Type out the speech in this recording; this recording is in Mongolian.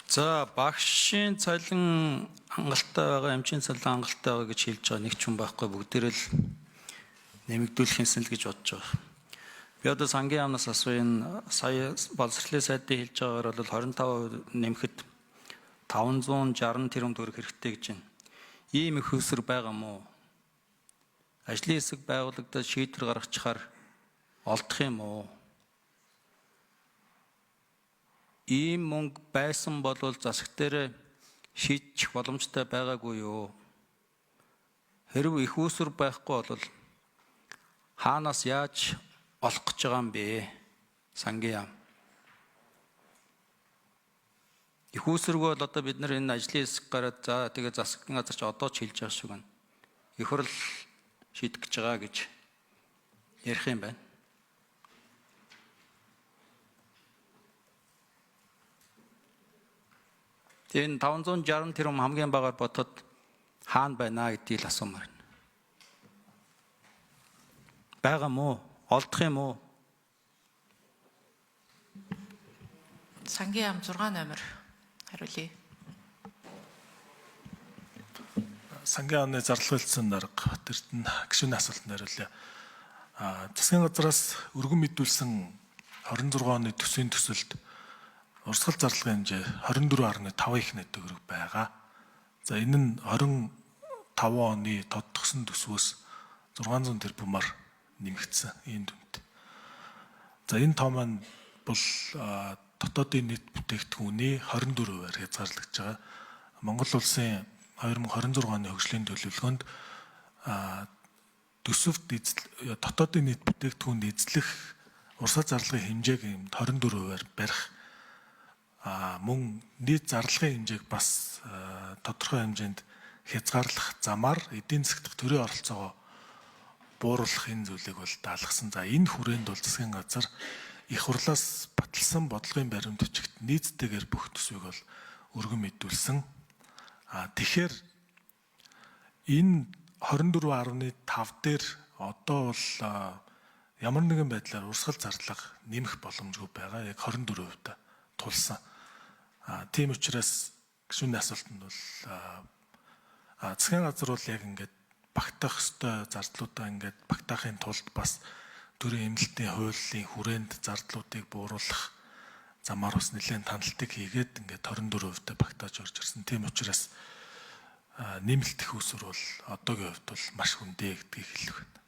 За, багшийн цалин хангалттай байгаа, эмчийн цалин хангалттай байгаа гэж хэлж байгаа нэг ч хүн байхгүй, бүгдээрээ л нэмэгдүүлэх юмсан л гэж бодож байгаа. Би одоо сангийн яамнаас асууя, энэ сая боловсролын сайдын хэлж байгаагаар бол 25% нэмэхэд 560 тэрбум төгрөг хэрэгтэй гэж байна. Ийм их усүр байгаа мó? Ажлын хэсэг байгуулагдаад шийдвэр гаргачихаар олдох юм уу? Ийм мөнгө байсан бол засаг дээр шийдчих боломжтой байгаагүй юу? Хэрв их усүр байхгүй бол хаанаас яаж олох гэж байгаа юм бэ? Сангийн яам. Их усүргүй бол одоо бид нар энэ ажлын хэсэг гараад, за тэгээ засгийн газар ч одоо ч хэлж байгаа шиг байна. Их хурл шийдэх гэж байгаа гэж ярих юм байна. Тэгээ энэ 560 тэрбум хамгийн багаар бодоход хаана байна гэдгийг л асуумаар байна. Байгаа мó? Олдох юм уу? Сангийн яам 6 номер хариулъя. Сангийн яамны зарлал үйлдсэн дарга Батэрдэн гишүүний асуултанд хариулъя. Засгийн газраас өргөн мэдүүлсэн 26 оны төсвийн төсөлд урсгал зарлагын хэмжээ 24.5 их нийт төгрөг байгаа. За, энэ нь 25 оны тодтогсон төсвөөс 600 тэрбумаар нэмэгдсэн ийм дүнтэй. За, энэ тоо маань бол дотоодын нийт бүтээгдэхүүний 24%-аар хязгаарлагдж байгаа. Монгол улсын 2026 оны хөгжлийн төлөвлөгөөнд төсөвт дотоодын нийт бүтээгдэхүүнд эзлэх урсгал зарлагын хэмжээг юм 24%-аар барих, мөн нийт зарлагын хэмжээг бас тодорхой хэмжээнд хязгаарлах замаар эдийн засаг дахь төрийн оролцоогоо бууруулах энэ зүйлийг бол даалгасан. За, энэ хүрээнд бол засгийн газар их хурлаас баталсан бодлогын баримт бичигт нийцтэйгээр бүх төсвийг бол өргөн мэдүүлсэн. Тэгэхээр энэ 24.5 дээр одоо бол ямар нэгэн байдлаар урсгал зарлага нэмэх боломжгүй байгаа. Яг 24% тулсан. Тийм учраас гишүүний асуултанд бол засгийн газар бол яг ингээд багтаах ёстой зардлуудаа ингээд багтаахын тулд бас төрийн эмнэлтийн хуулийн хүрээнд зардлуудыг бууруулах замаар бас нэлээд таналтыг хийгээд ингээд 24% багтааж орж ирсэн. Тийм учраас нэмэлт их усүр бол одоогийн хувьд бол маш хүндэ гэдгийг хэлэх байна.